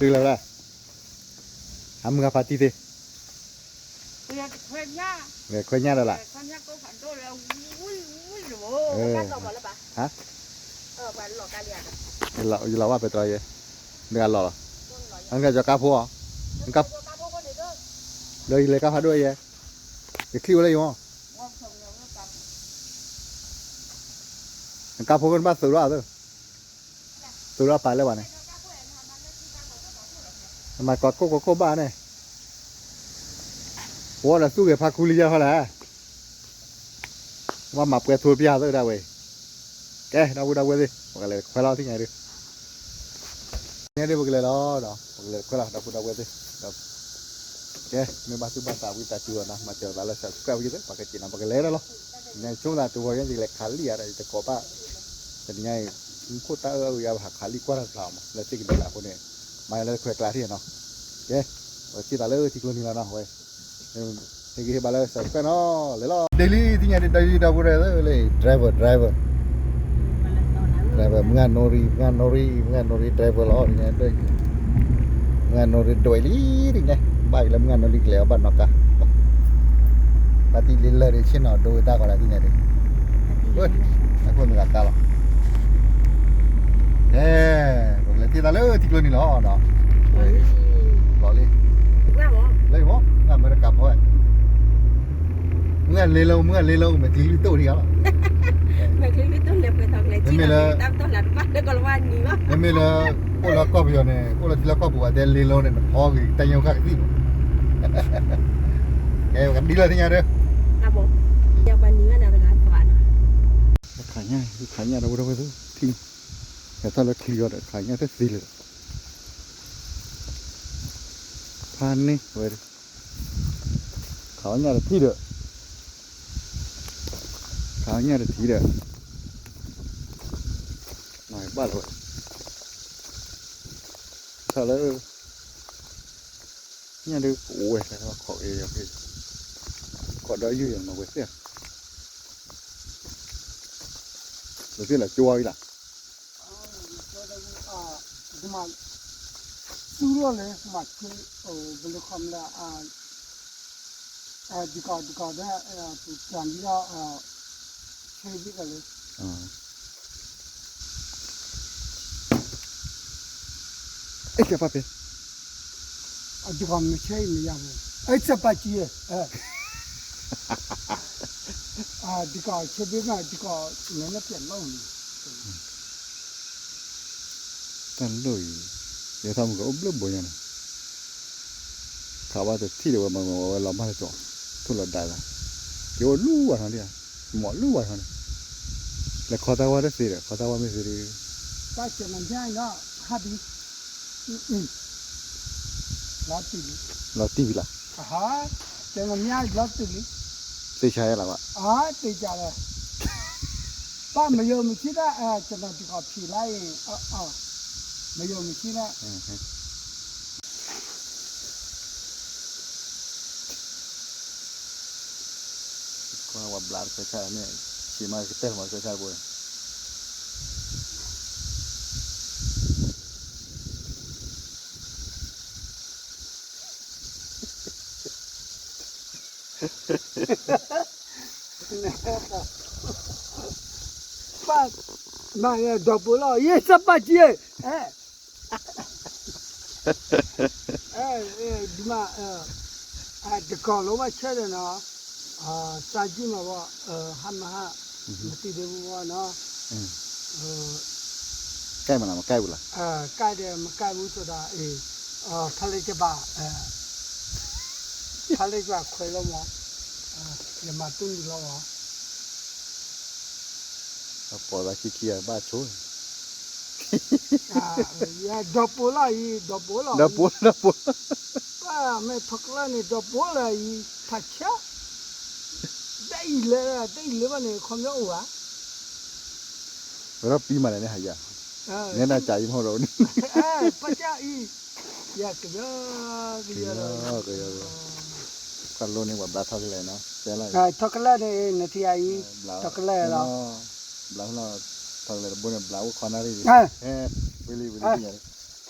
တုၤလၢၤလၢ်, အမုၢ်ဂၤဖးတံၢ်သ့, ခွဲညၣ်ဒီးလၢ်, ယလီၤဘၣ်ပဲတြီယဲ, နကလီၤလီၤ, ဒီးယလဲၤကါဖးဒိၣ်ယဲ, ယချံၣ်ဝဲလၢယမီၢ်, နကါဖိကနဘၣ်သုးလီၤအသး, သုးလီၤပာ်လၢပှၤန့ၣ်, နမၤကီၢ်ခိၣ်ကီၢ်ခိၣ်ဘၣ်န့ၣ်, ဝဲဒီးသူၣ်ဂဲၤဖးခူလံယါထီၣ်လဲၣ်, ဝဲမၤပှဲၤသိပျၢ်သၢဒၣ်ဝဲ, ကဲ ဒီပုၢ်ဒီဝဲၢ်သ့ၣ် ပကလဲၤခွဲလီၤသ့ၣ်ညါဒုး, ညါဒုးပကလဲၤလီၤဒီး ပကလဲၤခွဲလီၤ ဒီပုၢ်ဒီဝဲၢ်သ့ၣ်, ကဲ မ့ၢ်ဘၣ်သူၣ်ဘၣ်သးဝံသးစူၤအီၤနီၤ မၤစၢၤသးလၢ subscribe ဝံသ့ၣ် ပှၤကစံးနီၤ ပကလဲၤဒီးလီၤ, ညါဆိသးတဝီညါယကလဲၤခးလံၣ်ဧါဒီး ယတကိးဘၣ်, တနံၤညါအံၤ မူခိၣ်တၢ်အၢၣ်အဂ့ၤအါဘၣ် ဟးခးလံၣ်ကွၢ်တၢ်တဖျါအီၤမး လၢသ့ၣ်ကဒုးလၢအဃိန့ၣ်, မၤလၢခွဲးကျါထံၣ်နီၤ, ကဲ ပကစံးသးလၢထံကျိနံၤလီၤနီၤ ဝဲ ဟ့ၣ်ဂံၢ်ဟ့ၣ်ဘါလၢ subscribe နီၤ လဲၤလီၤ daily သ့ၣ်ညါဒ် daily ဒီပုၢ်ဒီဝဲၢ်သ့ၣ်လၢ driver driver driver မုၢ်ဂၤနိရံ မုၢ်ဂၤနိရံ မုၢ်ဂၤနိရံ driver လီၤ သ့ၣ်ညါဒ် မုၢ်ဂၤနိရံဒွဲၣ်လံ သ့ၣ်ညါ ဘၣ်က့ၤလၢမုၢ်ဂၤနိရံကလဲၤအီၤဘၣ်နီၢ်ကါ ဘၣ်တံၢ်လံလၢာ်ဒ်ဆ့ၣ်နီၤဒိဝဲတၢ်ကီးလၢသ့ၣ်ညါဒ် အခိၣ်မုၢ်ဂၤကါလီၤ အဲ ပကလဲၤတ့ၢ်သးလၢထံကျိနံၤလီၤ, လီၤလံ, လၢမ့ၢ်တကးဖီ, မုၢ်ဂၤလ့လီၤ မုၢ်ဂၤလ့လီၤ မဲာ်ချံလွံၢ်တိၣ်ဒံးဧါလီၤ, မ့မ့ၢ်လၢ, မ့မ့ၢ်လၢ, အိၣ်လၢကီၢ်ပယီၤန့ၣ် အိၣ်လၢထံလီၢ်ကီၢ်ပူၤ အတဲလ့လီၤန့ၣ် နဖီဂ့ၤ တၢ်ညိၣ်ခါကသံၣ်မး, ကဲပကဒ်လီၤသ့ၣ်ညါဒီး ခးညၣ် ခးညၣ်ဒီပုၢ်ဒီဝဲၢ်သ့ၣ်, ဟဲထီၣ်လၢချံအီၤဒီး ခးညၣ်တသ့လၢၤဒီး ဖးန့ၢ်ဝဲ, ခးအီၣ်ညၣ်တထံၣ်ဒီး, ခးအီၣ်ညၣ်တထံၣ်ဒီး, ဘၣ်လီၤဝဲ, ထီၣ်လၢ, ညၣ်ဒုးကအိၣ်ဝဲ ခိးအ့ၣ်ယီၤဖဲ, ခိးဒီးယုၢ်ယီၤနီၤဝဲသ့ၣ်, ဝဲသ့ၣ်လၢကၠိဝါဝံၤလီၤ မၤ, သူလီၤလဲၣ် မၤဆၢ, ဘလၢခီမလၢ, ဒုကီၢ်ဒုကီၢ်ဒီး, ပူၤတၢ်လံလီၤ, ဆၢဘံၣ်ကီးလၢ, အဲၣ်ကပၣ်ဖဲ, ဒုကီၢ်မ့ၢ်ဆၢအံၤမ့ၢ်ယၤမ့ၢ်, အဲၣ်စပာ်ကံ, ဒုကီၢ်ဆၢဘံၣ်မး ဒုကီၢ်, နနပျဲၢ်လီၤန့ၣ် တၢ်လိၣ်အံၤ, ယဲထီၣ်မုၢ်ကအိၣ်ဘျုးဘိညါန့ၣ်, ခးဝဲတထံၣ်ဒီးဝဲမၤဝဲလီၤမၢ်တကီၢ်, ထိၣ်လီၤဒၣ်သး, က့ၤအိၣ်လူဝဲထီၣ်ဒံး, မ့ၢ်လူဝဲထီၣ်န့ၣ်, လဲၤခီသးဝါတသ့ဒီး ခီသးဝါမ့ၢ်သ့ဒီး, တၢ်ကဲနၤညါအံၤနီၤ, ဟးဒံး, လီၤတံၢ်လံ, လီၤတံၢ်ဝံၤလီၤ, ကဲနၤညါလီၤတံၢ်လံ, သ့ၣ်ဆါယလီၤဘၣ်, သ့ၣ်ဆါလီၤ ပၢ်မယီၤမုၢ်ဆ့ၣ်ဒၣ်, ကနီၤတံၤခီၣ်ဖံးလါအံၤ, မယီၤမုၢ်ဆ့ၣ်ဒၣ်, ကွၢ်ဝဲဘျးတခွဲဆၣ်န့ၣ်, ဆံးမးကတဲမးတခွဲဆၣ်တဘိန့ၣ်, ပၢ်, မၤဒီးပိာ်လီၤ ယဲစပာ်ကံ, ဒုးမး, တကီၢ်လၢဘၣ်ဆၢဒီးနီၤ, စၢ်ကံမးဘၣ်, ဟးမဟါ, မတံၤဒဲးဝဲနီၤ, ကဲမနၤမကဲဝံၤလီၤ, ကဲဒီးမကဲဝံၤသိးဒီး, ဖဲလၢကဘၣ်, ဖဲလၢကဘၣ်ခွဲးလီၤမး, ယမၤတူၢ်နုာ်လီၤမး အပိာ်သးခံခံအဘၣ်ဆိ, ဒီးပိာ်လီၤအံၤ ဒီးပိာ်လီၤ, ဒီးပိာ်လီၤ, ဒီးပိာ်လီၤ, ပၢ်မ့ၢ်ထီၣ်ကလၢန့ၣ် ဒီးပိာ်လီၤအံၤ ဖးဆၢ, တအံၤလၢ, တအံၤလၢဘၣ်န့ၣ် ခီပညီအိၣ်ဧါ, ဝဲဒီးပံမးလဲၣ်န့ၣ်ဟးယၤ, နဲဒၣ်ကၢ်အံၤမ့ၢ်ဒီး, ပၢ်ကၢ်အံၤ, ယကယီ, ကယီ, ကယီ, ကွၢ်လိန့ၣ်ပှၤဘျးထီၣ်ကလဲာ်နီၤ, ထီၣ်ကလဲာ်န့ၣ် နထံၣ်အံၤ, ထီၣ်ကလဲာ်လီၤ, ဘျးလီၤ, ထီၣ်ကလဲာ်တဘိန့ၣ် ဘျးအိၣ်ခီနၣ်ရံၣ်, ဝံၤလံ ဝံၤလံ,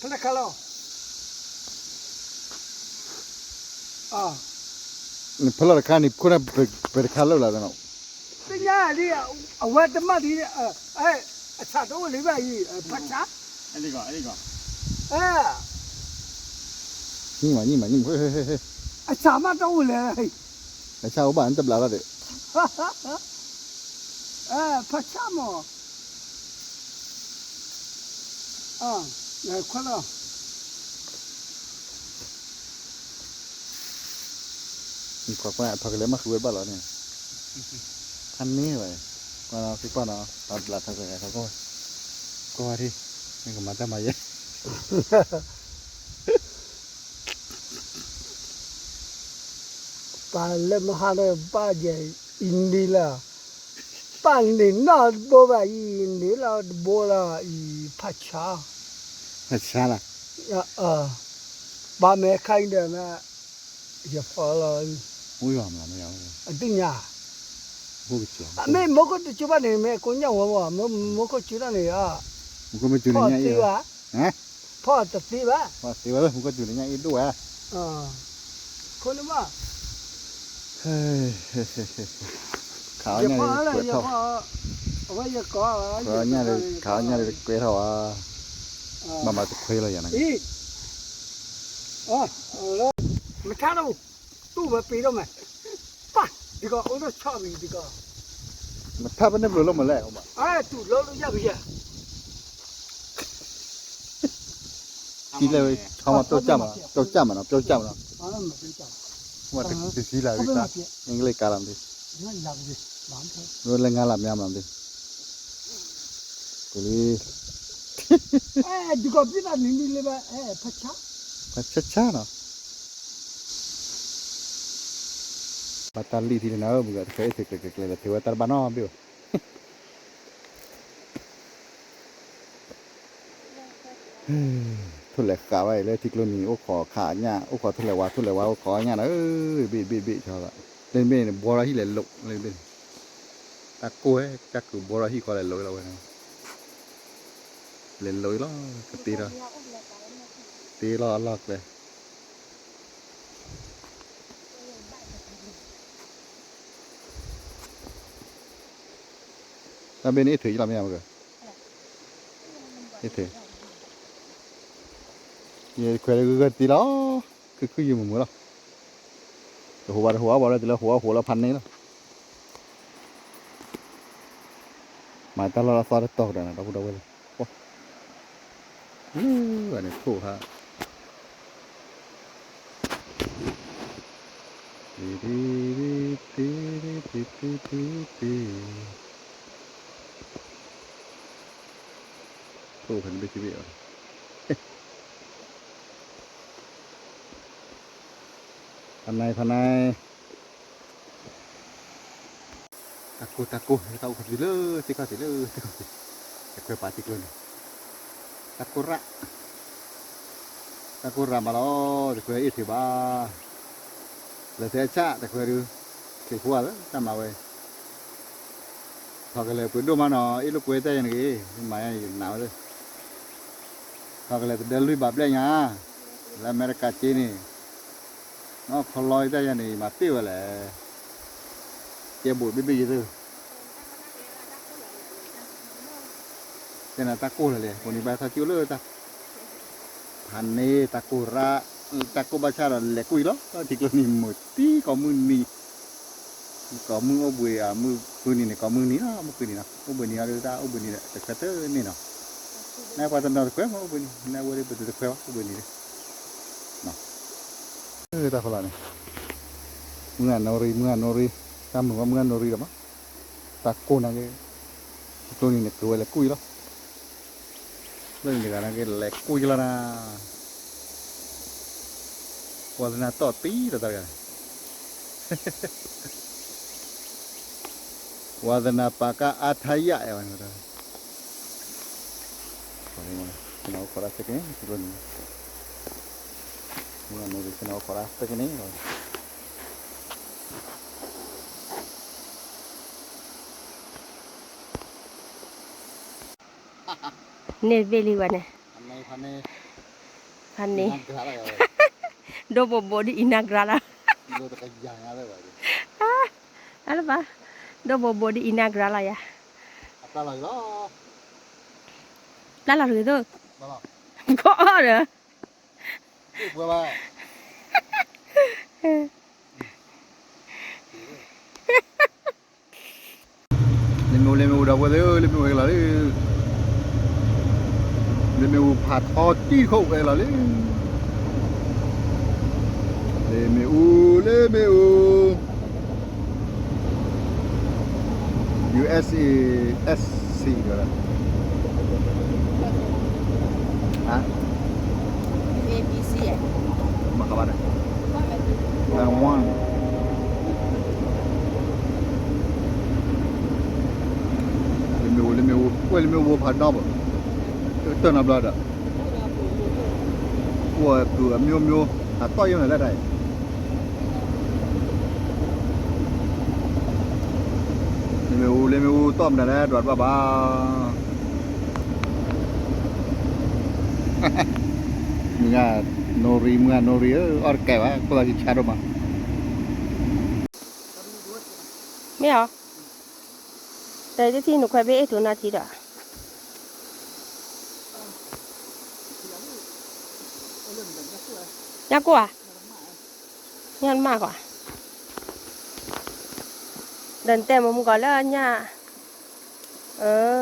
ဖဲလဲၣ်ခါလီၤ, ဖဲလီၤတခါန့ၣ် ခိၣ်န့ၣ် ပတခါလၢာ်လၢ်နီၤ, သ့ၣ်ညါလံ, အဝဲတမၣ်ဒ်, အဆၣ်တအိၣ်လၢၤဘၣ်အံၤ, ဖးဆါ, နံၣ်မးနံၣ်မးနံၣ်မး, အဆၣ်မးတအိၣ်လဲၣ်, အဆၣ်အိၣ်ဘၣ်နတဘျးလီၤဒီး, ဖးဆါမး ခွဲးလီၤ, ခွဲးခွဲး အထီၣ်ကလဲၤမးဃုဝဲဘၣ်လီၤန့ၣ်, ဖးန့ၢ်ဝဲ, ကွၢ်နီၤ သံကွၢ်နီၤ ထီၣ်ဘျးထီၣ်ကလဲၤထီၣ်ကီၢ်, ကွၢ်ဝဲဒၣ်, မ့ၢ်ကမၤတၢ်မၤယဲ ပၢ်လၢမဟါဒီးပၢ်ယဲအံၤန့ၣ်လီၤ, ပၢ်န့ၣ်နီၢ်တဘိဘၣ်အံၤန့ၣ်လီၤတဘိလီၤအံၤ ဖးဆါ, ဖးဆါလီၤ, ပၢ်မဲာ်ခါအံၤဒီး, ယဖီလီၤ, အသ့ၣ်ညါ, မ့ၢ်မိၢ်ခိၣ်တကၠိဘၣ်န့ၣ် မ့ၢ်ကိညၣ်ဝဲမ့ၢ်, မိၢ်ခိၣ်ကၠိတၢ်န့ၣ်, ဖီၣ်သ့ဘၣ် ဖီၣ်တသ့ဘၣ်, ဖီၣ်သ့ဝဲလၢမူကီၢ်စူၤန့ၣ်ညါအ့ၣ်ဒိၣ်ဝဲ, ခိၣ်န့ၣ်ဘၣ်, ခးအီၣ်ညၣ်ဒီးကွဲးထီၣ်, ခးအီၣ်ညၣ်ဒီးကွဲးထီၣ်ဝဲ, ဘၣ်မၤတခွဲလီၤယၤန့ၣ်, မထါလီၤ, တူၢ်ဝဲပ့ၤဒိၣ်မး, ပၢ်, ဒ်ကီးအိၣ်ဒိၣ်ဆီၣ်ဝံၤဒ်ကီး, မထါဖဲန့ၣ်ဘျိးလီၤမးလဲၣ်, တူၢ်လီၤလၢယၢ်ကယၤ ထံလဲၣ်ဝဲ ဆီမး ပျီကၢ်မးနီၤ ပျီကၢ်မးနီၤ ပျီကၢ်မးနီၤ, ဝဲတသံလၢဝံၤကျါ, အ့ၣ်ကလ့ၣ်ကါလီၤမး, ဝဲလၢငါလၢမၠါမးနီၤ, ပလံ, ဒ်ကီးပျီတၢ်နံၤနံၤလၢဘၣ်, ဖးဆါ, ဖးဆါဆါနီၤ, ဘၣ်တၢ်လံၣ်ထံလၢနၤဧၢ မုၢ်ဂၤ တခွဲးအ့ၣ်ထုးကျဲၤကျဲၤကျဲၤ လဲၤထုးဝဲတၢ်တဘၣ်နီတဘ့ၣ်ဘၣ် ထိၣ်လဲၤဃာ်ဝဲအံၤလၢထံကျိနံၤ အိၣ်ခိးခးညၣ် အိၣ်ခိးထိၣ်လဲၤဝါ ထိၣ်လဲၤဝါအိၣ်ခိးညၣ်နီၤ, ဘ့ၣ်ဘ့ၣ်ဘ့ၣ်ဆီလီၤ, လၢတဘ့ၣ်န့ၣ် ဘှီထီၣ်ဟံၣ်လဲၤလိာ်လၢတဘ့ၣ်န့ၣ်, တၢ်ကိၢ်ဝဲ တၢ်ကုာ်ဘှီထီၣ်ဟံၣ်ဃီလဲၤလိာ်လီၤဝဲန့ၣ်, လဲၤလိာ်အံၤလီၤ ကတ့ထီၣ်, တ့လီၤအလီၢ်ကျဲ တၢ်ဘ့ၣ်န့ၣ်အ့ၣ်ထုးယလီၤမ့ၢ်ဧါမ့ၢ်, အ့ၣ်ထုး, ယခွဲးလၢဂၢၢ်ဂၢၢ်တ့လီၤ, ခုၣ်ခုၣ်ယုၢ်မုာ်မုာ်လီၤ, တဟူးဘၣ်တဟူးအီၣ်ဘၣ်လၢတုၤလၢဟူးအီၣ်ဟူးလၢဖးန့ၣ်လီၤ, မၤတၢ်လီၢ်လၢသီတတီၤကဒီးန့ၣ် ဒီပုၢ်ဒီဝဲၢ်လၢ ဝဲန့ၣ်ထိၣ်ဟး, ထိၣ်ဖဲန့ၣ်ဘ့ၣ်ဘ့ၣ်အီၤ, ဖးနံၤဖးနံၤ တၢ်ကိၢ်တၢ်ကိၢ် တၢ်အိၣ်ခိးတုၤလၢသ့ၣ်ခီၣ်ထံးလၢသ့ၣ်ခီၣ်ထံး, တခွဲးပာ်ထံကျိန့ၣ်, တၢ်ကိၢ်ရၣ်, တၢ်ကိၢ်ရၣ်မးလီၤ, တခွဲးအ့ၣ်ထုးဘၣ်, လဲၤထဲအဆၣ်တခွဲးဒုး, ချ့းဖိဧါလၢတၢ်မၤဝဲ ထီၣ်ကလဲၤပှ့ၤဒိၣ်မးနီၤ အ့ၣ်လိာ်ကွဲတၢ်ယဲန့ၣ်ဂ့ၤ, မၤယဲန့ၣ်ယနာ်ဝဲလၢ, ထီၣ်ကလဲၤတဒၢလွံၢ်ဘးဘျဲၣ်ညါ, လၢအမဲရကၤက့န့ၣ်, နီၢ်ခီလီတၢ်ယဲန့ၣ် ယမၤတ့ၢ်ဝဲလဲၣ်, ကဲဘိးဘ့ၣ်ဘ့ၣ်ယဲသ့ၣ် တဲနၤတၢ်ကိၢ်လီၤလဲၣ် ပှၤန့ၣ်ဘၣ်ထီၣ်ကၠိလၢတၢ် ဖးန့ၣ် တၢ်ကိၢ်ရၣ်, တၢ်ကိၢ်ဘၣ်ဆၣ်ဒီးလဲၤကွံာ်လီၤ ထံကျိနံၤမုာ်တံၢ်ကိးမုၢ်နံၤ, ကိးမုၢ်အိၣ်ဘှံးဧါ မုၢ်ဃုနံၤန့ၣ် ကိးမုၢ်နံၤလီၤ မုၢ်ဃုနံၤလီၤ အိၣ်ဘှံးနံၤအီၤဒီးတၢ်အိၣ်ဘှံးနံၤဒီးတခွဲးတန့ၢ်နီၤ, နပှၤတနီၤတခွဲးမ့ၢ်အိၣ်ဘှံးနံၤ နဝဲဒၣ်ပတခွဲးဘၣ်အိၣ်ဘှံးနံၤဒီး, တၢ်ဖီလာ်န့ၣ်, မုၢ်ဂၤနိရံ မုၢ်ဂၤနိရံ, တၢ်မုာ်ဘၣ်မုၢ်ဂၤနိရံဒီးမး, တၢ်ကိၢ်နာ်က့, ထံကျိနံၤန့ၣ် ကဝဲလဲၤကွံာ်လီၤ လၢန့ၣ်တဂၤနာ်က့လဲၤကွံာ်လီၤနၤ, ဝါသနာတီၢ်တံၢ်လီၤတၢ်တဂၤန့ၣ်, ဝါသနာပာ်ကါအါထါယၣ်အဲဝဲန့ၣ်, ဆ့ၣ်နီၤအိၣ်ခိးဒၣ်သ့ကန့ၣ် ထံကျိနံၤ, မုၢ်ဂၤနိရံဆ့ၣ်နီၤအိၣ်ခိးဒၣ်သ့ကန့ၣ်လီၤ န့ၢ်တဘ့ၣ်လံဘၣ်န့ၣ်, ဖးန့ၣ်, ဒိၣ်ဘိးဘိးဒ်အံၤနါကြၢလီၤ, အါလၢဘၣ်, ဒိၣ်ဘိးဘိးဒ်အံၤနါကြၢလီၤယၤ, ပျၢ်လီၤတဂ့ၤသိး, ကီအီၣ်ဒီး လ့မ့ၣ်အူ လ့မ့ၣ်အူ ဒီပုၢ်ဝဲၢ်သ့ၣ်ဧၢ, လ့မ့ၣ်အူဟဲကလီၤလံ, လ့မ့ၣ်အူဖးထီတံၢ်ခိၣ်ဟဲကလီၤလံ, လ့မ့ၣ်အူ, လ့မ့ၣ်အူ U S A S C ဒီး, ဟါ, A B C, မ့ၢ်ခါဘၣ်န့ၣ်, one, လ့မ့ၣ်အူ, လ့မ့ၣ်အူ, ဝဲလ့မ့ၣ်အူဖးနီဘၣ်, တၢ်နီဘျီဒီး, အိၣ်အပုၢ်အမျိုးမျိုး, အတီၢ်ယိာ်န့ၣ်တၢ်တၢ်အံၤ လ့မ့ၣ်အူ, လ့မ့ၣ်အူ တီၢ်မနုၤလဲၣ် ဒွးတဘၣ်ဘၣ်, မုၢ်ဂၤနိရံ, မုၢ်ဂၤနိရံဧၢ, အီၣ်တကဲဘၣ်, ခိၣ်သးဆံးဆါဒိၣ်မး, မ့ၢ်ဧါ, တၢ်တထံၣ်နခွဲးဘ့ၣ်အ့ၣ်ထူးနၢ်ထံဒီး ညၣ်ကိၢ်ဧါ, ညၣ်မၢ်ကွၢ်, ဒီးနတဲမုၢ်မုၢ်ကီးလၢညၣ်, အၢ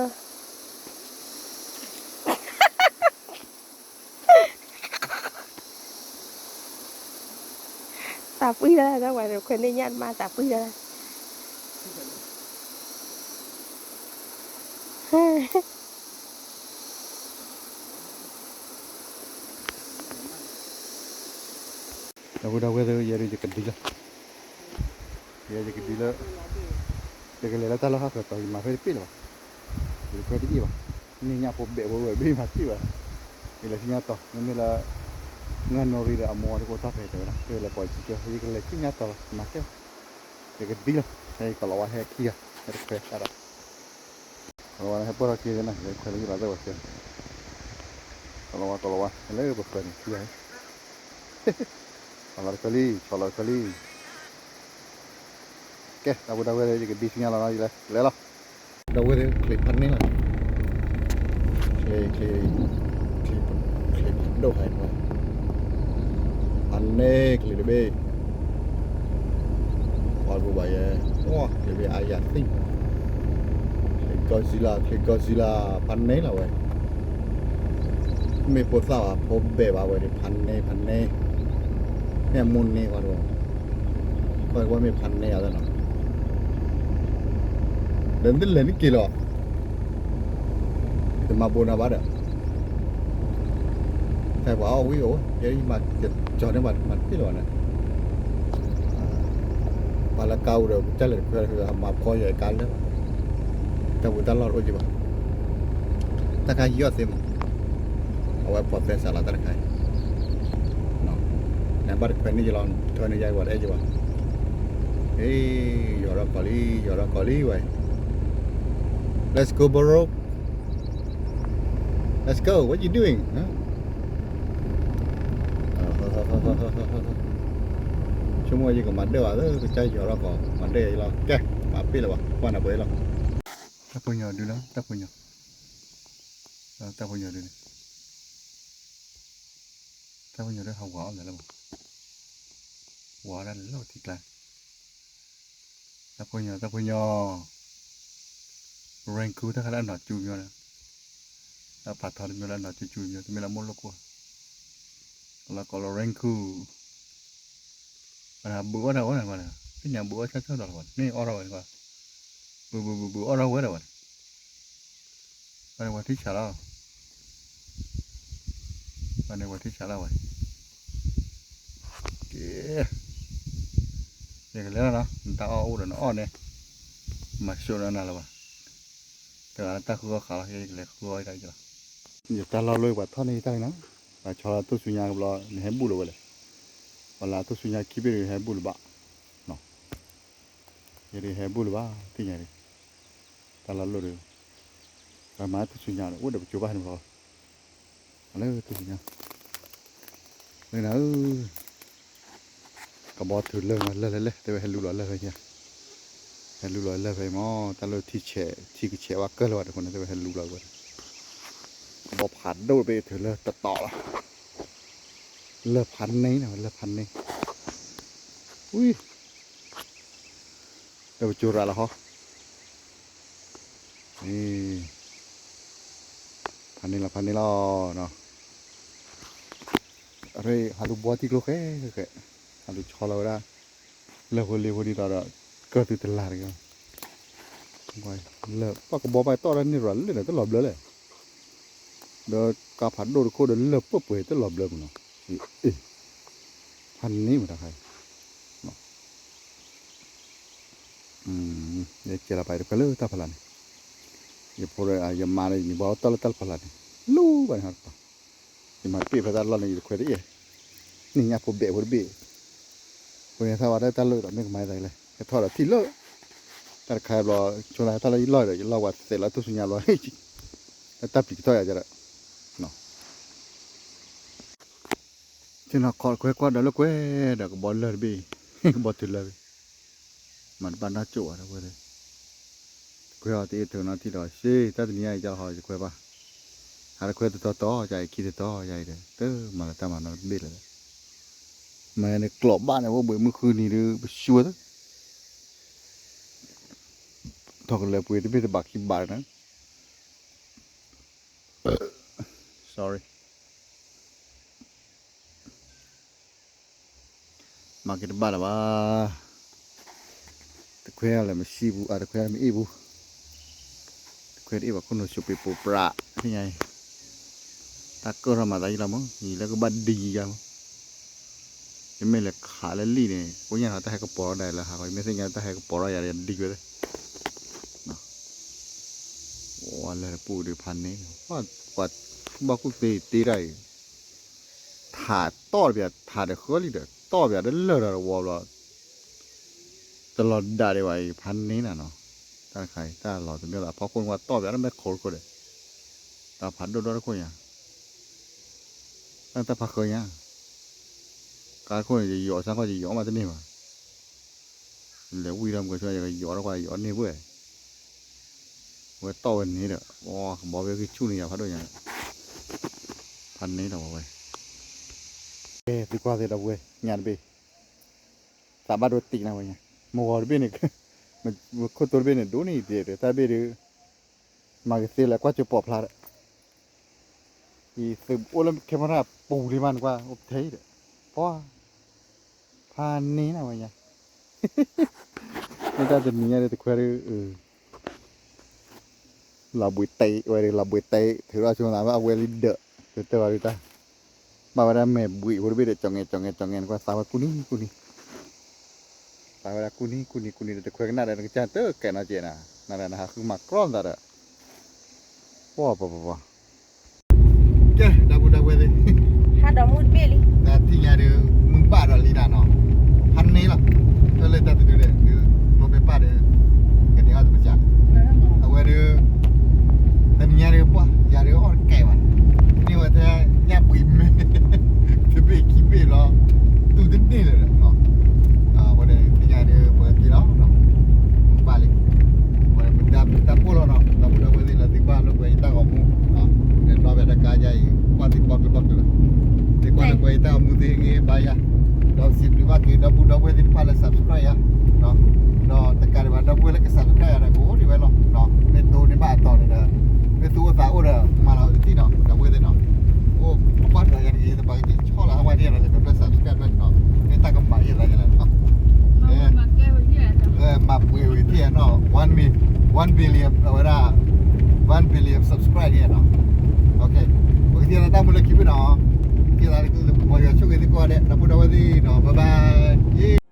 သးပှံၢ်လၢ်လၢ် တၢ်ဝဲခွဲးန့ၢ်ညၣ်တမၢ် သးပှံၢ်လၢ်လၢ်, ဒီပုၢ်ဒီဝဲၢ်သ့ၣ်ဧၢ, ယဲဒၣ်ယကဒံလီၤ, ယဲယကဒံလၢ, ယကလဲၤလၢတၢ်လီၢ်ဟီၣ်ခိၣ်ကပၤ ယမၤဖဲတပ့ၢ်လၢၤဘၣ်, ယတခွဲတယံာ်ဘၣ်, န့ၢ်ညၣ်ဖိဘဲးဖိဝဲဘ့ၣ်မၤတံၢ်ဘၣ်, ယလဲၤဆူညါတီၤ မ့မ့ၢ်လၢ, မုၢ်ဂၤနိရံဒီးအမိၢ်တအိၣ်တၢ်ဖဲတဲဝဲဒၣ် တဲလဲၤပိာ်ယခံကၢ ယကလဲၤဆူညါတီၤလီၤ မၤကဲ, ယကဒံလီၤ, ဟဲကီၤလီၤဝါဟဲခံဂၤ, ဟဲတခွဲးဒၣ် ကီၤလၤဝါန့ၣ် ဟဲပိာ်ထီၣ်ခံသ့ၣ်နီၤ, လဲၤခွဲးလၢယဘၣ်သၢဝဲသ့ၣ်, ကီၤလၤဝါ ကီၤလၤဝါ လၢပခွဲးန့ၣ်ခံဂၤ, ဆီၣ်လီၤတခွဲးလံ ဆီၣ်လီၤတခွဲးလံ, ကဲ ဒီပုၢ်ဒီဝဲၢ်သ့ၣ် ယကဒံဆူညါလီၤနီၤ ယလဲၤ လဲၤလီၤ, ဒီပုၢ်ဝဲၢ်သ့ၣ် ချံးဖးန့ၢ်လီၤ, ချံး ချံး ချံးဖးဒိၣ်ဟဲ ဖးန့ၢ်ချံးတဘ့ၣ် ပှၤတဘူၣ်ဘၣ်ယဲ, ချံးတဘ့ၣ်အါယၤသံၣ်, ချံး Godzilla ချံး Godzilla ဖးန့ၢ်လီၤဝဲ, မ့ၢ်ဖိသၣ်ဘၣ် ဖိဘဲၣ်ဘၣ်ဝဲန့ၣ် ဖးန့ၢ် ဖးန့ၢ်, မ့ၢ်အမိၢ်န့ၢ်ပှၤတဝဲ, ပှၤတဝဲမ့ၢ်ဖးန့ၢ်အသးနီၤ, ဒီးနတလဲၤနက့ၤလီၤ ယတမၤဘိးနၤဘၣ်ဒီး, ဖဲပှၤအီၣ်ဝံၣ်အိၣ် ယဲယမၤ ကၠီၤန့ၢ်ပှၤမၤတပ့ၢ်လၢၤဘၣ်န့ၣ်, ပှၤလၢကါအိၣ်ဒီး ကစၢ်လဲၤတခွဲး မၤဖီယဲကါလၢာ်ဘၣ်, တၢ်ပူၤတၢ်လီၢ်တအိၣ်က့ၤဘၣ်, တၢ်ခါယီၢ်သ့မး, အဝဲဖိးသဲစးလီၤတၢ်တခါအံၤ, နဘၣ်တခွဲးန့ၢ်ယလီၤ ထၢန့ၢ်ယၤ ပှၤတအဲၣ်ယဘၣ်, အ့ ယီၤထီၣ်ကီးလံ ယီၤထီၣ်ကီးလံဝဲ, Let's go bro, let's go, what you doing, ဆိကမိၣ်ယကမၤဒၢၣ်ဘၣ်လၢ ကစၢ်ယီၤထီၣ်ကီး မၤဒၢၣ်ယၤလီၤ ကဲ မၤပ့ၢ်လၢၤဘၣ် ကွၢ်နၤပှဲၤလီၤ, တၢ်ဖိညိၣ်ဒုလၢ တၢ်ဖိညိၣ်, တၢ်ဖိညိၣ်ဒုန့ၣ်, တၢ်ဖိညိၣ်ဒုဟးဝၤအီၣ်မးလၢမး, ဝၤဒၣ်လၢလီၢ်ထံကျါ, တၢ်ဖိညိၣ် တၢ်ဖိညိၣ်, Rangoon တၢ်ခါလၢအနီၢ်ကၠူမီၤန့ၣ်, တၢ်ဖးထီတမံၤလၢအနီၢ်ကၠူကၠူမီၤ တမ့ၢ်လၢမိၢ်လိၣ်ကိၢ်, လၢကီးလီၤ Rangoon, ပှၤဘုးအီၣ်တၢ်ဝဲန့ၣ်, သ့ၣ်ညါဘုးအီၣ်ဆၢထၢၣ်ဒီးလီၤဝဲန့ၣ် မ့ၢ်အီၣ်ထီၣ်ဝဲန့ၣ်, ဘုးဘုးဘုးဘုးအီၣ်ထီၣ်ဝဲဒီးဝဲန့ၣ်, ပှၤန့ၣ်ပှၤထံၣ်ဆးလီၤ, ပှၤန့ၣ်ပှၤထံၣ်ဆးလီၤဝဲ, ကဲ, ယကလဲၤလီၤနီၤ နတၢ်အီၣ်အိၣ်ဒီးနအီၣ်န့ၣ်, မၤဆိၣ်နၤလၢၤဘၣ်, တဂၤလၢတၢ်ဃုအီၣ်ဃးလီၤ ယကလဲၤဃုအီၣ်တၢ်ယလီၤ, ယတၢ်လီၢ်လၢပှၤထီၣ်န့ၢ်ယတၢ်လံနီၤ, ပှၤဆီလီၤတိၢ်ဆူညါကဘျီ နဟဲဘူၣ်လၢၤဝဲလဲၣ်, ပှၤလၢတိၢ်ဆူညါခံဘ့ၣ်ဒီးဟဲဘူၣ်လၢၤဘၣ်, ယဒုးဟဲဘူၣ်လၢၤဘၣ် သ့ၣ်ညါဒုး, တၢ်လီၢ်လၢဒုး, ပမၤထူၣ်ဆူညါဒီး အိၣ်ဒီးပစိၤဘၣ်န့ၣ်ဘၣ်, လၢထူၣ်ဆူညါ, လၢနၤဧၢ, ကဘီထုးလၢၢ်မး လၢၢ်လၢ်လၢၢ် တဲဝဲဟဲလူလီၤလၢၢ်ဖဲညါ, ဟဲလူလီၤလၢၢ်ဖဲမၢ် တၢ်လၢထံဆဲး ထံကဆဲးဝဲကၢၢ်လၢၤဘၣ်တခီန့ၣ် တဲဝဲဟဲလူလီၤဝဲ, ကဘီဖးဒိၣ်တဘ့ၣ်ထုးလၢၢ်တတီၤလီၤ, လၢၢ်ဖးန့ၢ်န့ၣ် လၢၢ်ဖးန့ၢ်, ဝံ ဒီးပစိၤရၤလီၤဟီ, ဖးန့ၢ်လီၤ ဖးန့ၢ်လီၤ, အရ့ ဟးလူၤဘှီထံကျိဃဲဃဲ, ဟးလူၤဆီလီၤဝဲဒၣ်, လၢၢ်ဖိလ့ဖိဒ်သိးဒီး ကၢၢ်သုတလၤတဂ့ၤ, လၢၢ်ပှၤကဘီပှၤတီၢ်တၢ်န့ၢ်ရၤလၢၢ်န့ၣ် တလီၤဘျၢလဲၣ်, ဒီးကါဖးဒိၣ်တခိၣ်ဒီးလၢၢ်ပှဲၤပှဲၤ တလီၤဘျၢမးနီၤ, ဖးန့ၢ်မးတခါအံၤ ယကဲလီၤပာ်ယတခွဲလၢတၢ်ဖီလာ်န့ၣ်, ယဖိဒီးယမါဒီး ယမံၤဘၣ်အိၣ်တၢ်လၢတၢ်ဖီလာ်န့ၣ်, လူၤဘၣ်န့ၣ်ဟီတပၤ, ယမၤတဘ့ၣ်ဖဲတၢ်လီၢ်န့ၣ် ယတခွဲတအဲၣ်, န့ၣ်ညၣ်ဖိဘဲးဖိတဘ့ၣ်, ဃိန့ၣ်သးဝဲတၢ်လီၢ်ဒီးမ့ၢ်ကမၤသးလဲၣ်, ဟဲထီၣ်ဒီးထံၣ်လၢ တၢ်တခါဘျီ, ဆိသးဟဲထီၣ်လၢယလီၢ်ဒီး ယလီၢ်ဝဲသဲးလီၤထူၣ်ဆူညါဘျီ, တၢ်ပျံၤကထီၣ်ယၤဒီး သ့ၣ်နီၣ်ခီတခွဲကွၢ်ဒီးလၢကွဲဒီးကဘီလၢၢ်တဘ့ၣ်, ကဘီထုးလၢၢ်ဘ့ၣ်, မၤတဘၣ်နီၢ်ကၠိၣ်ဘၣ်ဒီးဝဲ, တခွဲအီၤတအ့ၣ်ထုးနီတထံၣ်ဒီး ရှ့ တၢ်တနံၤညါအံၤကၢ်ဟီယခွဲဘၣ်, ဟးတခွဲတတီၤတီၤ ယၤအံၤခံတတီၤ ယၤအံၤဒီး တမၤလၢတၢ်မၤနီတဘ့ၣ်လၢၤဒီး, မၤန့ၣ်ကျိးဘၣ်န့ၣ် အိၣ်ဘှံးမုၢ်ဃုနံၤဒီး ပဆူၣ်ဝဲသၢ ထီၣ်ကလဲၤပှ့ၤတဘ့ၣ်တဘးခံဘးန့ၣ်, sorry, မၤက့ၤတဘၣ်လၢၤဘၣ်, တခွဲလၢမ့ၢ်ဆံပူၤ အတခွဲလၢမ့ၢ်အ့ၣ်ပူၤ, တခွဲတအ့ၣ်ဘၣ်ခိၣ်နူာ်ဆိးပ့းပိးပြး သ့ၣ်ညါအံၤ, တၢ်ကၢၢ်ထီၣ်မၤသးယံလီၤမး ယံလၢကဘၣ်ဒံယၤမး, ယမ့ၢ်လဲၤခးလၢလံၣ်န့ၣ် ကိညါထီၣ်တၢ်ဟဲကပီၤထီၣ်ဒၣ်လၢဟးဂီၤ ယမ့ၢ်သ့ၣ်ညါတၢ်ဟဲကပီၤထီၣ်ယၤဒီးဒံဝဲသ့ၣ် ဝဲလၢပူၤဒီးဖးန့ၣ်, ပှၤထူၣ်ဘၣ်ကူၣ်သ့တ့တၢ်အံၤ, ထးတီၢ်တပျး ထးဒီးဃၢလံဒီး တီၢ်ပျးတလၢာ်ဒီးတဝီဘျီ, တလီၤဒၣ်ဒံးဘၣ်အံၤ ဖးန့ၣ်နၤနီၤ, တၢ်တခါအံၤ တၢ်လီၤတမ့ၢ်လၢအဖီခိၣ်န့ၣ် ပှၤတီၢ်ပျးတမဲာ်ခိၣ်တခိၣ်ဒီး, တၢ်ဖးဒိၣ်ဒီတခိၣ်ညါ, တၢ်တၢ်ဖးဃၢညါ, ကါတခိၣ်န့ၣ် ယယီၤဆၣ်ခီၣ် ယယီၤမးတန့ၢ်ဘၣ် လဲၤဝံၤဒီးမုၢ်ကဆူညါ ယကယီၤထီၣ်ကွၢ် ယယီၤန့ၢ်ဘၣ်, ဝဲတီၢ်ဝဲန့ၣ်ဒီး ကဘီဖဲဂံၢ်ဆူၣ်န့ၣ်ယၤဖးဒိၣ်ညါ, ဖးန့ၣ်ဒီးဝဲ, ကဲ သုကွၢ်သ့ဒီပုၢ်ဝဲၢ် ညါတဘ့ၣ်, သးဘၣ်ဒိတံၢ်နၤဝဲညါ, မဂီၤတဘ့ၣ်န့ၣ်, မခိၣ်တိတဘ့ၣ်န့ၣ် ဒိၣ်န့ၢ်ဒဲးဒီး တၢ်တဘ့ၣ်ဒီး မၤကသ့လၢကွၢ်ကၠိပိာ်ဖျါဒီး အံၤသုးအိၣ်လၢ camera ပူၤလံမး နကွၢ် အိၣ်ပထဲအံၤဒီး ပှၤ ဖးန့ၢ်နၤဝဲညါ, မ့ၢ်တၢ်တနံၤညါဒီးတခွဲဒီး လီၤဘှံးတဲဝဲဒီး လီၤဘှံးတဲ ထုးထီၣ်ဆိသး အဝဲလံဒၢး တတၢၢ်ဘၣ်ဒုးတၢ် ဘၣ်ဝဲဒၣ်မဲာ်ဘှံးဖိတဘ့ၣ်ဒီး ကၠီၤငဲၤ ကၠီၤငဲၤ ကၠီၤငဲၤ နကွၢ်သးဝဲကူနံၤကူနံၤ သးဝဲဒၣ်ကူနံၤကူနံၤကူနံၤဒီး တခွဲကနၣ်ဒီး နကစၢ်တကဲးနီၤကဲးနၤ နဟးဃုမၤကြီသးဒီး ပှၤပှၤပှၤပှၤ ကဲ ဒီပုၢ်ဒီဝဲၢ်သ့ၣ် ဟးဒီးမူတဘ့ၣ်လံ တၢ်ထံၣ်ညါဒီး မုၢ်ဘၣ်ဒီးလံဒၣ်နီၤ ဖးန့ၢ်လီၤ လၢလၢတၢ်တဒုဒီး ဒုးကျိဖဲပၢ်ဒီး ကန့ၢ်အီၣ်တပစၢ် အဝဲဒီး တနံၤညါဒီးပှၢ် ယၤဒီးအီၣ်တကဲဘၣ် န့ၢ်ဝဲထဲညၣ်ဘှံးမ့ၢ် တဘ့ၣ်ခံဘ့ၣ်လီၤ တူၢ်တန့ၢ်လၢၤဒီး အဝဲန့ၣ် တနံၤညါဒီး ပှၤက့ၤလီၤ မုၢ်ဘၣ်လံ အဝဲပတၢ်ဘျုးတၢ်ဖှိၣ်လီၤနီၤ ဒီပုၢ်ဒီဝဲၢ်သ့ၣ် လၢသုကွၢ်လၢပှဲၤယတၢ်ဂီၤမူ ဒီးနီၢ်ဘၣ်တကါယါအံၤ ကွၢ်သ့ၣ်ဘီကလီကလီ သုကွၢ်လၢပှဲၤယတၢ်ဂီၤမူသ့ၣ်ဂ့ၤဘၣ်ယၤ ဒီးစံးဘျုးဘၣ်က့ၤ ဒီပုၢ်ဒီဝဲၢ်သ့ၣ်တဖၣ်လၢ subscribe ယၤ ဒီးတကးဒံးဘၣ် ဒီပုၢ်ဝဲၢ်လၢက subscribe ယၤဒီး ကအိၣ်ဒံးဝဲလီၤ မ့ၢ်တိၢ်န့ၢ်ဘၣ်အတီၤန့ၣ်ဒီး မ့ၢ်သူၣ်အိၣ်သးအိၣ်ဒီး မၤလီၤတထံၣ်နီၤ ဒီပုၢ်ဝဲၢ်သ့ၣ်နီၤ အိၣ်ကွၢ်ဒီးယၤတဂ့ၤ တဘၣ်က့ၤဆီၣ်လီၤဟးဝဲဒ်ယၤဒီး ကဒိးဖျဲၣ် subscribe ဖျၢၣ်န့ၣ်နီၤ မ့ၢ်တၢ်ကမၤယဲၢ်သးယဲၢ်လီၤနီၤ မၤပှဲၤဝံၤထံၣ်နီၤ one million, one billion အဝဲဒၣ် one billion subscribe ယဲၢ်နီၤ ပကထံၣ်သးတၢ်မူလၢခံဘ့ၣ်နီၤ ထံၣ်သးလၢကလၢပီၤယွၤဆိၣ်ဂ့ၤသုကိးဂၤဒဲး ဒီပုၢ်ဒီဝဲၢ်သ့ၣ်နီၤ bye bye